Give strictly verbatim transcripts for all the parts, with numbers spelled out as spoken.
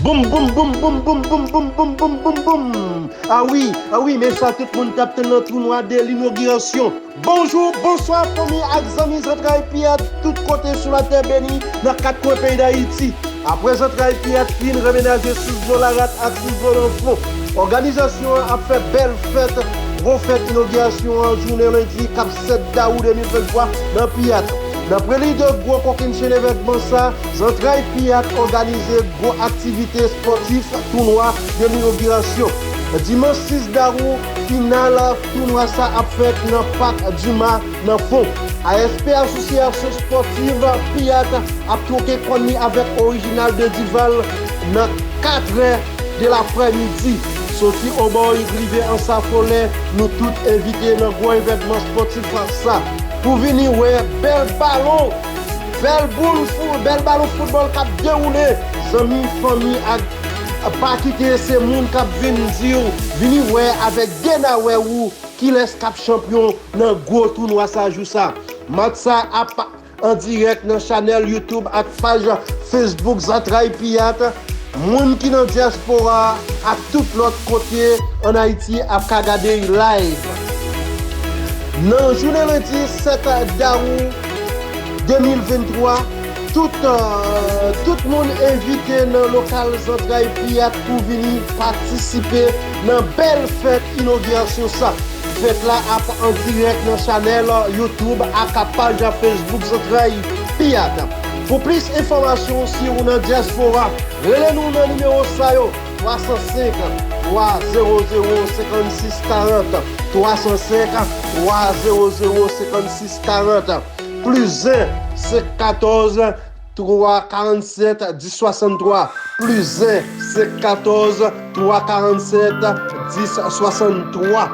Boum, boum, boum, boum, boum, boum, boum, boum, boum, boum, boum. Ah wi, ah wi, men sa tout moun t ap tann nan tounwa de linogirasyon. Bonjou, bonswa, fanmi ak zanmi Zantray Piyat tout kote sou latè beni nan kat kwen peyi Dayiti. Apre Zantray Piyat fin remenaje sou zo Larat ak sou zo Lanfon, òganizasyon an ap fè bèl fèt, gwo fèt inogirasyon an jounen lendi k ap sèt dawou de mil venntwa nan Piyat. Nan preli de gwo kokennchenn evènman sa, Zantray Piyat òganize gwo aktivite espòtif, tounwa de linogirasyon. Dimanch sis dawou, final tounwa sa ap fèt nan Pak Dima nan Fon. A S P, Asosyasyon Espòtiv Piyat, ap twoke kòn li avèk Orijinal de Dival nan katrè de laprèmidi. Soti Obòy rive Ansafolè, nou tout envite nan gwo evènman espòtif sa. Pou vini wè bèl balon, bèl boul fou, bèl balon foutbòl k ap dewoule. Zanmi, fanmi ak pa kite se moun k ap vin di w, vini wè avèk de nawè ou kilès k ap chanpyon nan gwo tounwa sa jou sa. Match sa ap an dirèk nan chanèl YouTube ak paj Facebook Zantray Piyat. Moun ki nan dyaspora ak tout lòt kote ann Ayiti ap ka gade live. Nan jounen lendi sèt dawou de mil venntwa, tout, euh, tout moun envite nan lokal Zantray Piyat pou vini patisipe nan bèl fèt inogirasyon sa. Fèt la ap an dirèk nan chanèl YouTube ak paj Facebook Zantray Piyat. Pou plis enfòmasyon, si ou nan dyaspora, rele nou nan nimewo sa yo: twa san senk, twa zewo zewo, senkannsis karant, twa san senk, twa zewo zewo, senkannsis karant, plis en, senk katòz, twa karannsèt, dis swasanntwa, plis en, senk katòz, twa karannsèt, dis swasanntwa.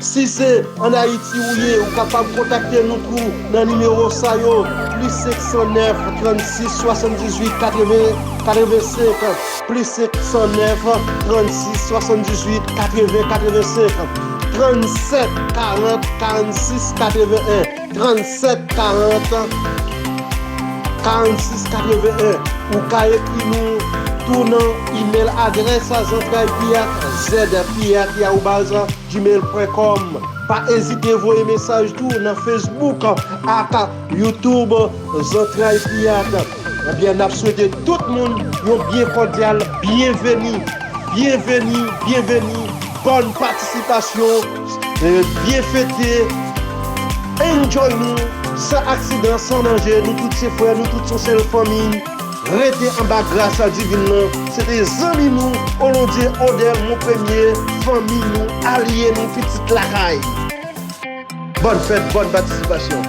Si se ann Ayiti ou ye, ou kapab kontakte nou tou nan nimewo sa yo: plis senk san nèf, trannsis, swasanndizuit, katreven, katrevensenk, plis senk san nèf, trannsis, swasanndizuit, katreven, katrevensenk, trannsèt karant, karannsis, katreven en, trannsèt karant, karannsis, katreven en. Ou ka ekri nou tou nan imèl adrès Zantray Piyat, Z P I A T arobaz gmail pwen kòm. Pa ezite voye mesaj tou nan Facebook ak YouTube Zantray Piyat. Ebyen, n ap swete tout moun yon byen kòdyal byenveni, byenveni, byenveni, bòn patisipasyon, e, byen fete, enjoy nou, san aksidan, san danje, nou tout se frè, nou tout se yon sèl fanmi. Rete anba gras divin nan. Se te zanmi nou, Olondye Odèl, mon premye, fanmi nou, alye nou, pitit lakay. Bòn fèt, bòn patisipasyon.